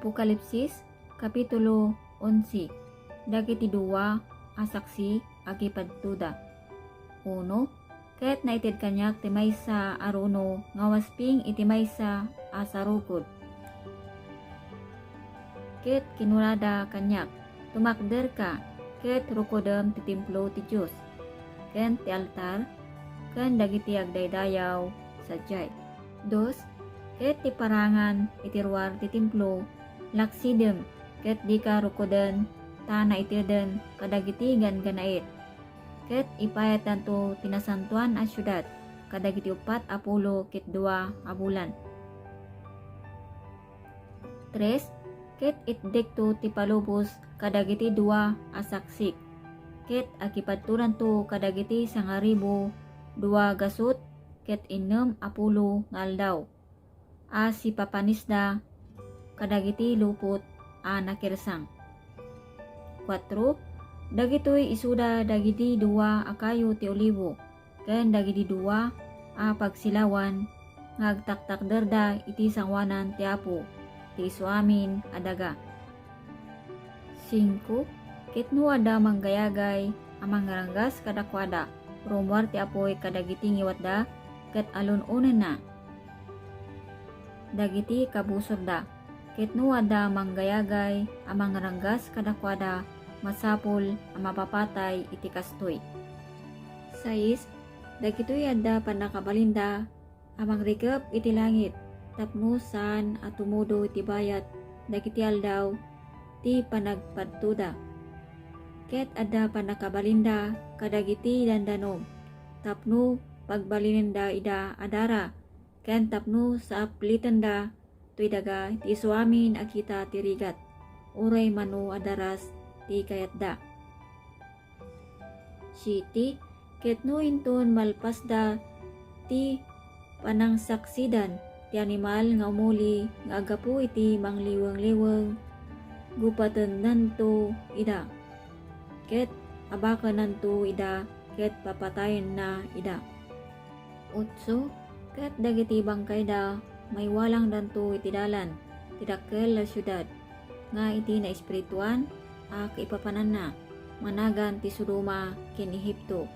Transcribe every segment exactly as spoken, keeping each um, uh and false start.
Apokalipsis, Kapitulo onse. Dagiti dua a saksi agipadtoda. Uno, ket naited kaniak ti maysa a runo nga umasping iti maysa a sarukod. Ket kinunada kaniak, "Tumakderka, ket rukodem ti templo ti Dios, ken ti altar, ken dagiti agdaydayaw sadiay." Dos, ket ti parangan iti ruar ti templo, laksidem, ket dika rukoden, ta naiteden kadagiti ganggannaet. Ket ipayatdanto ti nasantoan a siudad kadagiti uppat a pulo ket dua a bulan. Tres, ket itdikto ti palubos kadagiti dua a saksik, ket agipadtodanto kadagiti sangaribu dua gasut ket innem a pulo nga aldaw a sipapanisda kadagiti lupot a nakirsang. Kuatro, dagitoy isuda dagiti dua a kayo ti olivo ken dagiti dua a pagsilawan nga agtaktakderda iti sangoanan ti Apo ti isuamin a daga. Singko, ket no adda manggayagay a mangranggas kadakuada, rummuar ti apuy kadagiti ngiwatda ket alun-onenna dagiti kabusorda. Ket no adda manggayagay a mangranggas kadakuada, masapul a mapapatay iti kastoy. Sais, dagitoy adda pannakabalinda a mangrikep iti langit tapno saan a tumudo iti bayat dagiti aldaw ti panagpadtoda. Ket adda pannakabalinda kadagiti dandanom tapno pagbalinenda ida a dara, ken tapno saaplitenda toy daga ti isuamin a kita ti rigat, uray mano a daras ti kayatda. Siete, ket no inton malpasda ti panangsaksidan ti animal nga umuli nga aggapu iti mangliwengweng, gupatennanto ida, ket abakananto ida, ket papatayenna ida. Otso, ket dagiti bangkayda maiwalangdanto iti dalan ti dakkel a siudad nga iti naespirituan a kaipapananna, managan ti Sodoma ken Egipto,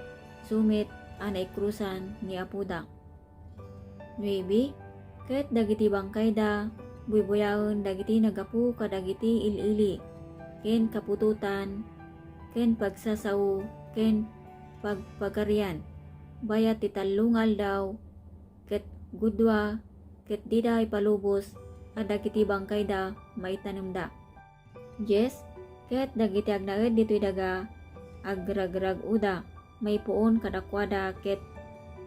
isu met a naikrusan ni Apoda. Nuebe, ket dagiti bangkayda buybuyaen dagiti naggapu kadagiti il-ili, ken kaputotan, ken pagsasao, ken pagpagarian, bayat ti tallo nga aldaw ket gudua, ket dida ipalubos a dagiti bangkayda maitanemda. Dies, ket dagiti agnaed ditoy daga, agragrag-oda maipuon kadakuada ket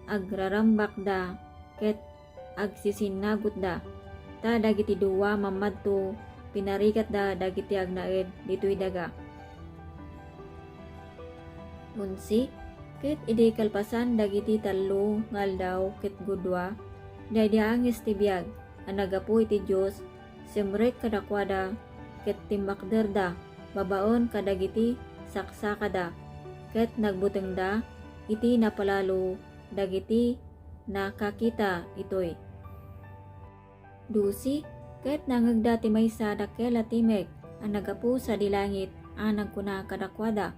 agrarambakda ket agsisinnagotda, ta dagiti dua mammadto pinarigatda dagiti agnaed ditoy daga. Onse, ket idi kalpasan dagiti tallo nga aldaw ket gudua, daydi angis ti biag a naggapu iti Dios simrek kadakuada ket timmakderda babaen kadagiti saksakada, ket nagbutengda iti napalalo dagiti nakakita itoy. Dose, ket nangngegda ti maysa a dakkel a timek a naggapu sadi langit a nagkuna kadakuada,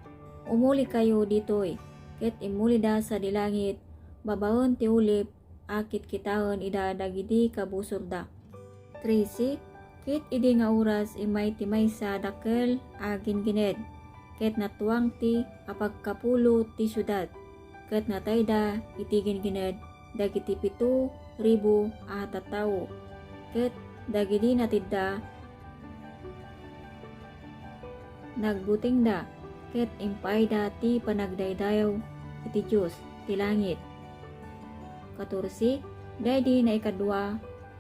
"Umulikayo ditoy." Ket immulida sadi langit babaen ti ulep a kitkitaen ida dagiti kabusorda. Trese, ket idi nga oras immay ti maysa a dakkel a gingined, ket natuang ti apagkapulo ti siudad, ket natayda iti gingined dagiti pito ribu a tattao, ket dagidi natidda, nagbutengda, ket impaayda ti panagdaydayaw iti Dios ti langit. Katorse, daydi naikadua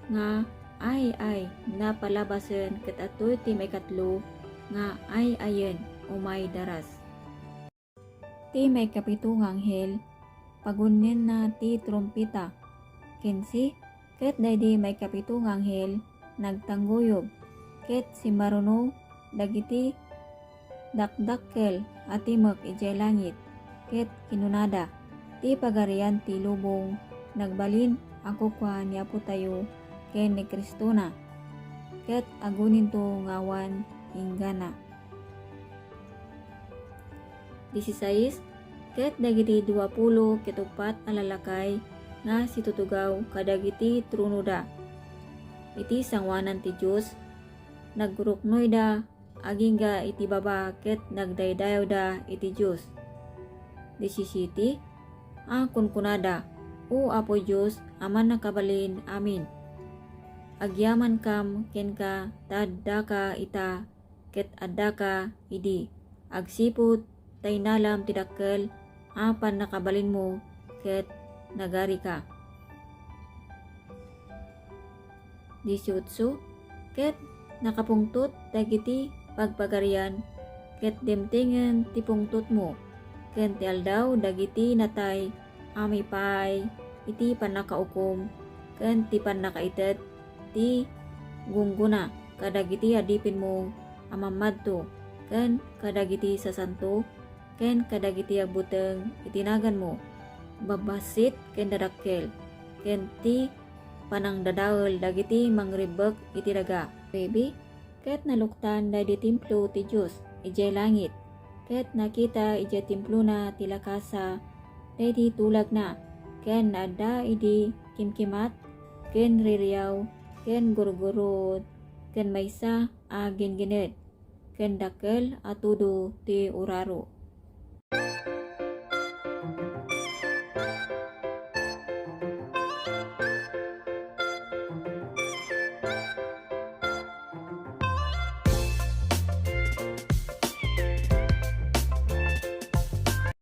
nga ay-ay napalabasen ket adtoy ti maikatlo nga ay-ayen, umay daras. Ti maikapito nga anghel, pagunnenna ti trumpeta. Kinse, ket daydi maikapito nga anghel nagtangguyog, ket simmaruno dagiti dakdakkel a timek idiay langit, ket kinunada, "Ti pagarian ti lubong nagbalin a kukua ni Apotayo ken ni Cristona, ket aguninto nga awan inggana. Disisais, ket dagiti duapulo ket uppat a lalakay nga situtugaw kadagiti tronoda. Iti sangoanan ti Dios, nagruknoyda agingga iti baba ket nagdaydayawda iti Dios. Disisiete, a kunkunada, O Apo Dios a Mannakabalin-amin, agyamankam kenka ta addaka ita ket addaka idi, agsipud ta inalam ti dakkel a pannakabalinmo ket nagarika. Dieciocho, ket nakapungtot dagiti pagpagarian, ket dimtengen ti pungtotmo, ken ti aldaw dagiti natay a maipaay iti pannakaukom, ken ti pannakaited ti gunggona kadagiti adipenmo a mammadto, ken kadagiti sasanto, ken kadagiti agbuteng iti naganmo, babbassit ken dadakkel, ken ti panangdadael dagiti mangribbek iti daga. Nuebe, ket naluktan daydi templo ti Dios idiay langit, ket nakita idiay templona ti lakasa daydi tulagna, ken naadda idi kimkimat, ken ririaw, ken gurgurut, ken maysa a gingined, ken dakkel a tudo ti uraro.